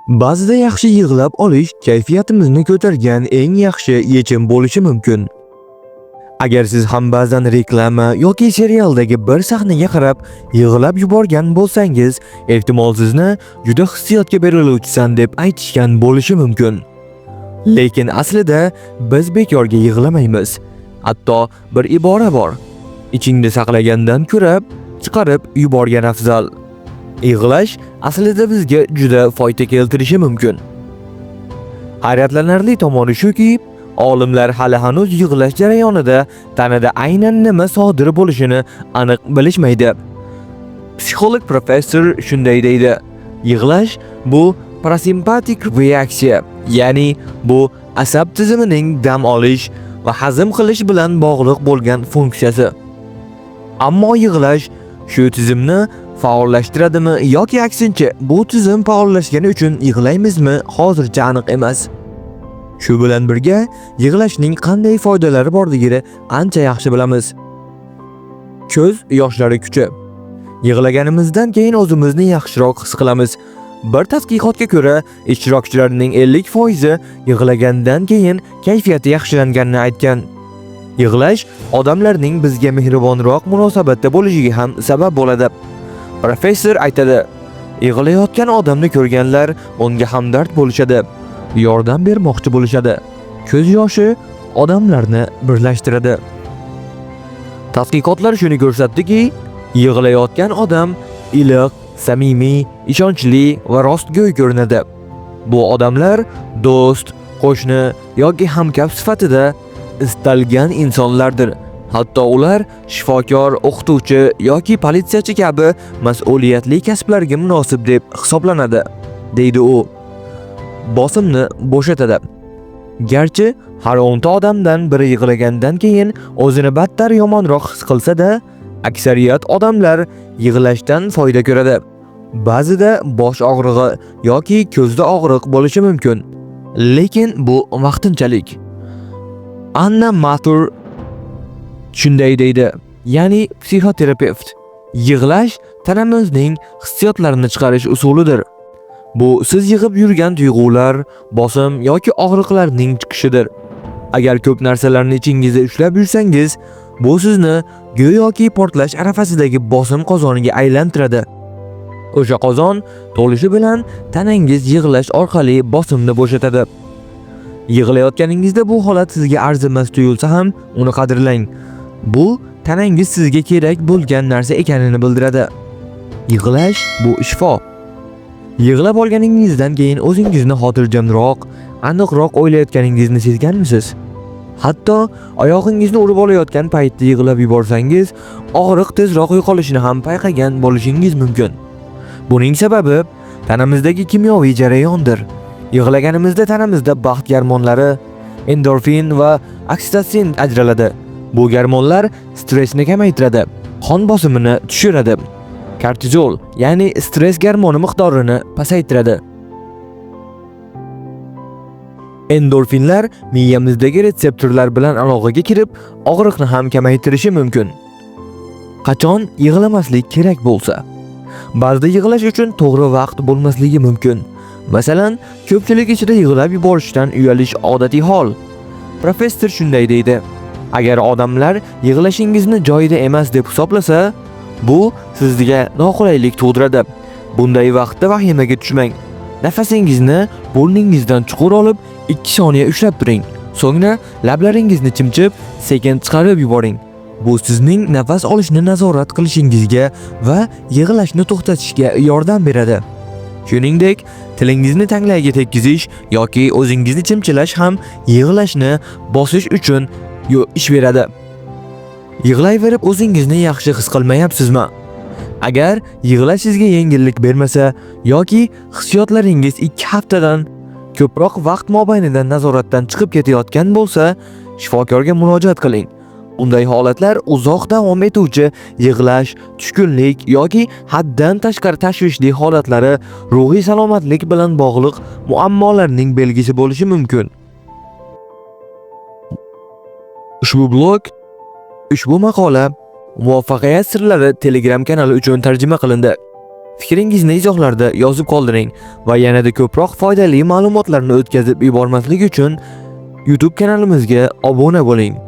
Ba'zida yaxshi yig'lab olish kayfiyatimizni ko'targan eng yaxshi yechim bo'lishi mumkin. Agar siz ham ba'zan reklama yoki serialdagi bir sahnaga qarab yig'lab yuborgan bo'lsangiz, ehtimol sizni juda hissiyotga beriluvchisan deb aytishgan bo'lishi mumkin. Lekin aslida biz bekorga yig'lamaymiz. Hatto bir ibora bor: ichingda saqlagandan ko'ra chiqarib yuborgan afzal. Yig'lash aslida bizga juda foyda keltirishi mumkin. Hayratlanarli tomoni shuki, olimlar hali hanuz yig'lash jarayonida tanada aynan nima sodir bo'lishini aniq bilishmaydi. Psixolog professor shunday deydi: yig'lash bu parasimpatik reaksiya, ya'ni bu asab tizimining dam olish va hazm qilish bilan bog'liq bo'lgan funksiyasi. Ammo yig'lash shu tizimni faollashtiradimi yoki aksincha bu tizim faollashgani uchun yig'laymizmi, hozircha aniq emas. Shu bilan birga yig'lashning qanday foydalari borligini ancha yaxshi bilamiz. Ko'z yoshlari kuchi. Yig'laganimizdan keyin o'zimizni yaxshiroq his qilamiz. Bir tadqiqotga ko'ra, ishtirokchilarning 50% yig'lagandan keyin kayfiyati yaxshilanganini aytgan. Yig'lash odamlarning bizga mehribonroq munosabatda bo'lishiga ham sabab bo'ladi. Professor aytadi: yig'layotgan odamni ko'rganlar unga hamdard bo'lishadi, yordam bermoqchi bo'lishadi. Ko'z yoshi odamlarni birlashtiradi. Tadqiqotlar shuni ko'rsatdiki, yig'layotgan odam iliq, samimiy, ishonchli va rostgo'y ko'rinadi. Bu odamlar do'st, qo'shni yoki hamkasb sifatida istalgan insonlardir. Hatto ular shifokor, o'qituvchi yoki politsiyachi kabi mas'uliyatli kasblarga munosib deb hisoblanadi, deydi u. Bosimni bo'shatadi. Garchi har 10 ta odamdan biri yig'lagandan keyin o'zini battar yomonroq his qilsa-da, aksariyat odamlar yig'lashdan foyda ko'radi. Ba'zida bosh og'rig'i yoki ko'zda og'riq bo'lishi mumkin, lekin bu vaqtinchalik. Anna Matur shunday deydi, ya'ni psixoterapevt: yig'lash tanamizning hissiyotlarini chiqarish usulidir. Bu siz yig'ib yurgan tuyg'ular, bosim yoki og'riqlarning chiqishidir. Agar ko'p narsalarni ichingizda ushlab yursangiz, bu sizni go'yoki portlash arafasidagi bosim qozoniga aylantiradi. O'sha qozon to'lishi bilan tanangiz yig'lash orqali bosimni bo'shatadi. Yig'layotganingizda bu holat sizga arzimas tuyulsa ham uni qadrlang. Bu tanangiz sizga kerak bo'lgan narsa ekanini bildiradi. Yig'lash bu shifo. Yig'lab olganingizdan keyin o'zingizni xotirjamroq, aniqroq o'ylayotganingizni sezganmisiz? Hatto oyog'ingizni urib olayotgan paytda yig'lab yuborsangiz, og'riq tezroq yo'qolishini ham payqagan bo'lishingiz mumkin. Buning sababi tanamizdagi kimyoviy jarayondir. Yig'laganimizda tanamizda baxt gormonlari, endorfin va oksitotsin ajraladi. Bu gormonlar stressni kamaytiradi, qon bosimini tushiradi. Kortizol, ya'ni stress gormoni miqdorini pasaytiradi. Endorfinlar miyamizdagi retseptorlar bilan aloqaga kirib, og'riqni ham kamaytirishi mumkin. Qachon yig'lamaslik kerak bo'lsa? Ba'zida yig'lash uchun to'g'ri vaqt bo'lmasligi mumkin. Masalan, ko'pchilik ichida yig'lab yuborishdan uyalish odatiy hol. Professor shunday deydi: agar odamlar yig'lashingizni joyida emas deb hisoblasa, bu sizga noqulaylik tug'diradi. Bunday vaqtda vahimaga tushmang. Nafasingizni burningizdan chuqur olib, 2 soniya ushlab turing. So'ngra lablaringizni chimchib, sekin chiqarib yuboring. Bu sizning nafas olishni nazorat qilishingizga va yig'lashni to'xtatishga yordam beradi. Shuningdek, tilingizni tanglayga tekkizish yoki o'zingizni chimchilash ham yig'lashni bosish uchun ish beradi. Yig'layverib o'zingizni yaxshi his qilmayapsizmi? Agar yig'lash sizga yengillik bermasa yoki hissiyotlaringiz 2 haftadan ko'proq vaqt mobaynida nazoratdan chiqib ketayotgan bo'lsa, shifokorga murojaat qiling. Bunday holatlar uzoq davom etuvchi yig'lash, tushkunlik yoki haddan tashqari tashvishli holatlari ruhiy salomatlik bilan bog'liq muammolarning belgisi bo'lishi mumkin. Ushbu blog, ushbu maqola Muvaffaqiyat sirlari Telegram kanali uchun tarjima qilindi. Fikringizni izohlarda yozib qoldiring va yanada ko'proq foydali ma'lumotlarni o'tkazib yubormaslik uchun YouTube kanalimizga obuna bo'ling.